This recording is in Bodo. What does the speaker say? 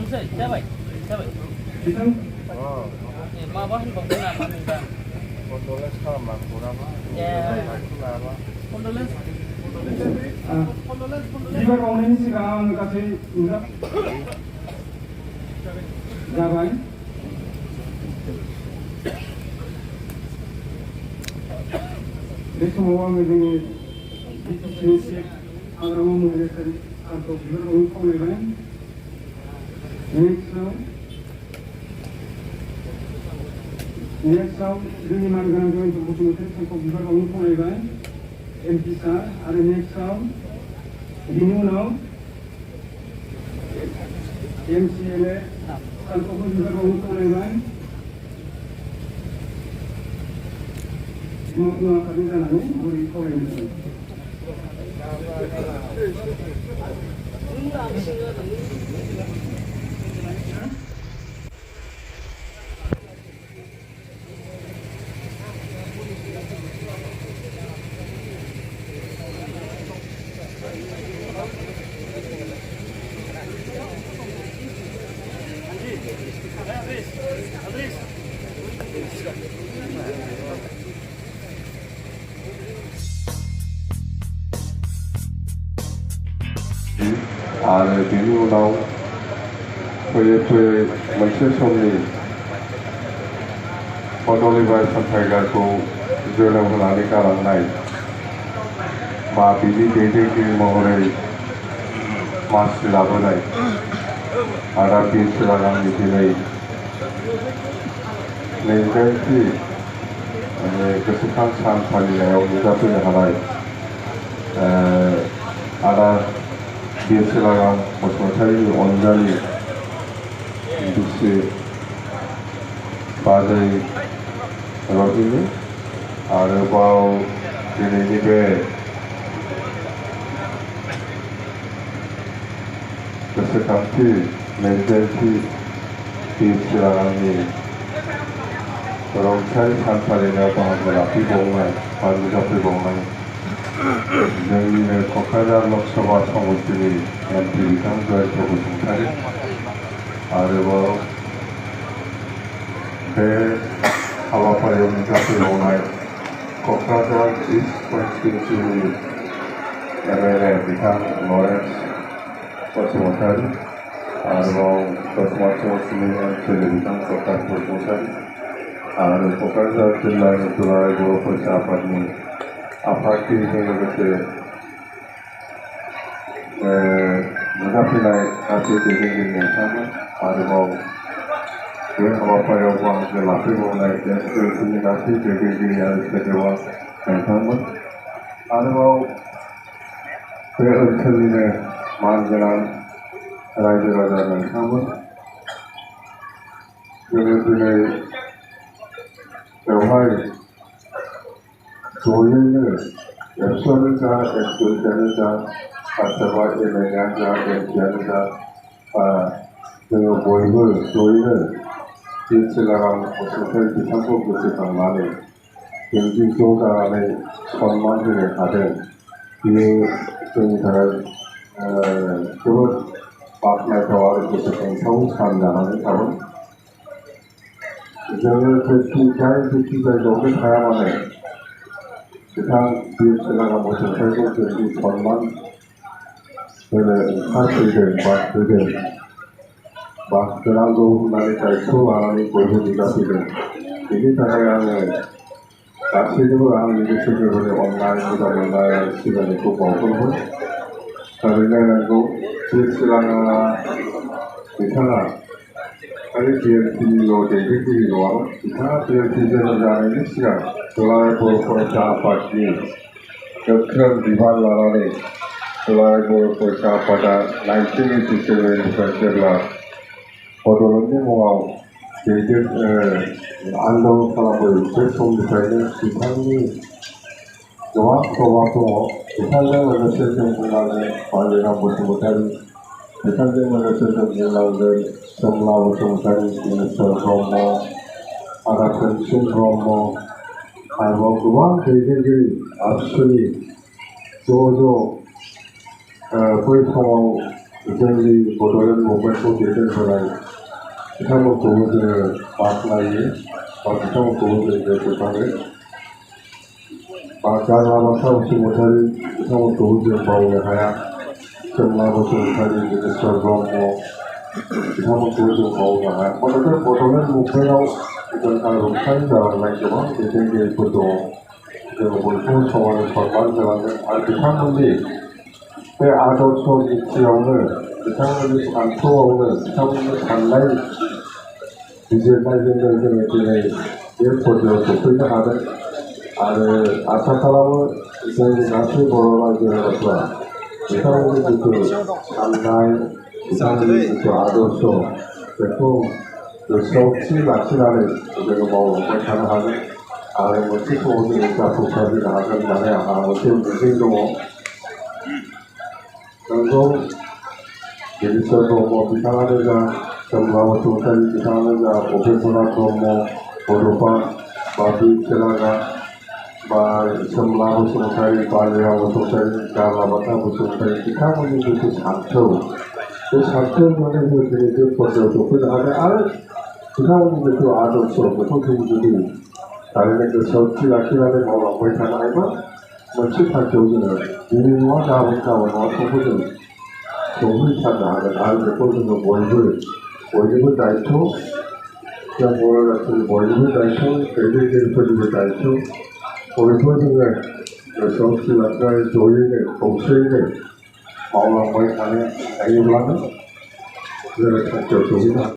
जाबाय माबा होनबावदों नामा नोंथां कन्डलेन्स खालामनांगौ नामा कन्डलेन्स बिबार बावनायनि सिगां आं गासै जाबाय बे समाव आङो जोंनि हाग्रामा महिलारि सारखौ बिबार बावनो खावलायबाय नेक्स्टआव जोंनि मानगोनां जयन्त बसुमतारी सारखौ बिबार बावनो खावलायबाय एमपि सार आरो नेक्स्टआव बिनि उनाव एमसिएलए सारखौबो बिबार बावनो खावलायबाय मुवाखारि जानानै बोरै खावलायनो आरो बेनि उनाव फैयै मोनसे समनि मनलिशा सानथायगारखौ जोनोम होनानै गालांनाय बा बिनि दैदेनगिरि महरै मासि लाबोनाय आदा बिरसिलागांनि दिनै नैजिदाइनथि गोसोखां सान फालिनायाव नुजाफैनो हानाय आदा बिरसिलागां बसुमतारीनि अनजालि बिसि बाजै रहिनी आरोबाव दिनैनि बे गोसोखांथि नैजिदाइनथि बिरसिलागांनि रंजालि सान फालिनायाव बाहागो लाफैबावनाय बा नुजाफैबावनाय जोंनिनो क'क्राझार लकसभा समष्टिनि मन्त्रि बिथां जयन्त बसुमतारी आरोबाव बे हाबाफारियाव नुजाफैबावनाय क'क्राझार इस्ट कन्स्टिटिउन्सिनि एमएलए बिथां लरेन्स बसुमतारी आरोबाव दतमा समष्टिनि एमसिएलए बिथां प्रकाश बसुमतारी आरो क'क्राझार जिल्लानि दुलाराय बर' फरायसा आफादनि आफादगिरिजों लोगोसे नुजाफैनाय गासै दैदेनगिरि नोंथांमोन आरोबाव बे हाबाफारियाव बाहागो लाफैबावनाय एनसिएलसिनि गासै दैदेनगिरि आरो सोद्रोमा नोंथांमोन आरोबाव बे ओनसोलनिनो मानगोनां रायजो राजा नोंथांमोन जोङो दिनै बेवहाय जयैनो एबसुआनो जा एसपिआनो जा सोरबा एमएलएआनो जा एमपिआनो जा जोङो बयबो जयैनो बिरसिलागां बसुमतारी बिथांखौ गोसोखांनानै जोंदि ज' जानानै सन्मान होनो हादों बेयो जोंनि थाखाय जोबोद बाख्नायथाव आरो गोसोखांथाव सान जानानै थाबाय जोङो जेखि जायगायावनो थाया मानो बिथां बिरसिलागां बसुमतारीखौ जोंनि सन्मान होनो ओंखारफैदों बा होदों बा होनांगौ होननानै दायित्व लानानै बयबो नुजाफैदों बेनि थाखाय आङो गासैनोबो आंनि गोसो गोरबोनि अननाय मोजां मोननाय सिबिनायखौ बावहरबाय थारैनो नंगौ बिरसिलागाङा बिथाङा खालि बिएलपिनिल' दैदेनगिरि नङामोन बिथाङा बिएलपि जोनोम जानायनि सिगां दुलाराय बर' फरायसा आफादनि गोख्रों बिबान लानानै दुलाराय बर' फरायसा आफादा 1987निफ्राय जेब्ला बड'लेण्डनि मुङाव आन्दलन खालामबोयो बे समनिफ्रायनो बिथांनि गोबां प्रभाब दङ बिथांजों लोगोसे जों बुंनांगोन बालिराम बसुमतारी बिथांजों लोगोसे जों बुंनांगोन सोमला बसुमतारी दिनेश्वर ब्रह्म आदा खनसिन ब्रह्म आरोबाव गोबां दैदेनगिरि आबसुनि ज' बै समाव जोंनि बड'लेण्ड मुभमेन्टखौ दैदेनबोनाय बिथांमोनखौबो जोङो बाख्नायो बा बिथांमोनखौबो जों गोसोखाङो बा हाग्रामा बसुमतारी बिथांमोनखौबो जों बावनो हाया सोमला बसुमतारी जोगेश्वर ब्रह्म बिथांमोनखौबो जों बावनो हाया मानोना बड'लेण्ड मुभमेन्टआव जोंहा रुंसारि जालांनाय गोबां दैदेनगिरिफोर दङ जों बयखौबो समानै सनमान होनांगोन आरो बिथांमोननि बे आदर्श नीतियावनो बिथांमोननि सान्थौआवनो बिथांमोननि साननाय बिजिरनायजोंनो जोङो दिनै बे पर्यायाव सफैनो हादों आरो आसा खालामो जोंनि गासै बर' रायजो राजाफ्रा बिथांमोननि जिथु साननाय बिथांमोननि जिथु आदर्श बेखौ गोसोआव थि लाखिनानै जोङो मावलांबाय थानो हागोन आरो मोनसे समाव जोङो जाफुंसारहोनो हागोन होननानै आंहा मोनसे मिजिं दङ नंगौ जोगेश्वर ब्रह्म बिथाङानो जा सोमला बसुमतारी बिथाङानो जा उपेन्द्रनाथ ब्रह्म बड'फा बाबि खेलागा बा सोमला बसुमतारी बालिराम बसुमतारी गारलाबाथा बसुमतारी बिथांमोननि जिथु सान्थौ बे सान्थौजोंनो जों दिनै बे पर्यायाव सफैनो हादों आरो बिथांमोननि जिथु आदर्श बेखौ जों जुदि थारैनो गोसोआव थि लाखिनानै मावलांबाय थानो हायोबा मोनसे थांखियाव जोङो दिनै नङा गाबोन नङा समखौ जों सहैथारनो हागोन आरो बेखौ जोङो बयनिबो दायित्व जों बर' जाथिनि बयनिबो दायित्व दैदेनगिरिफोरनिबो दायित्व बयबो जोङो गोसोआव थि लाखिनानै जयैनो खौसेयैनो मावलांबाय थानो हायोब्लानो जोङो थांखियाव सहैनो हागोन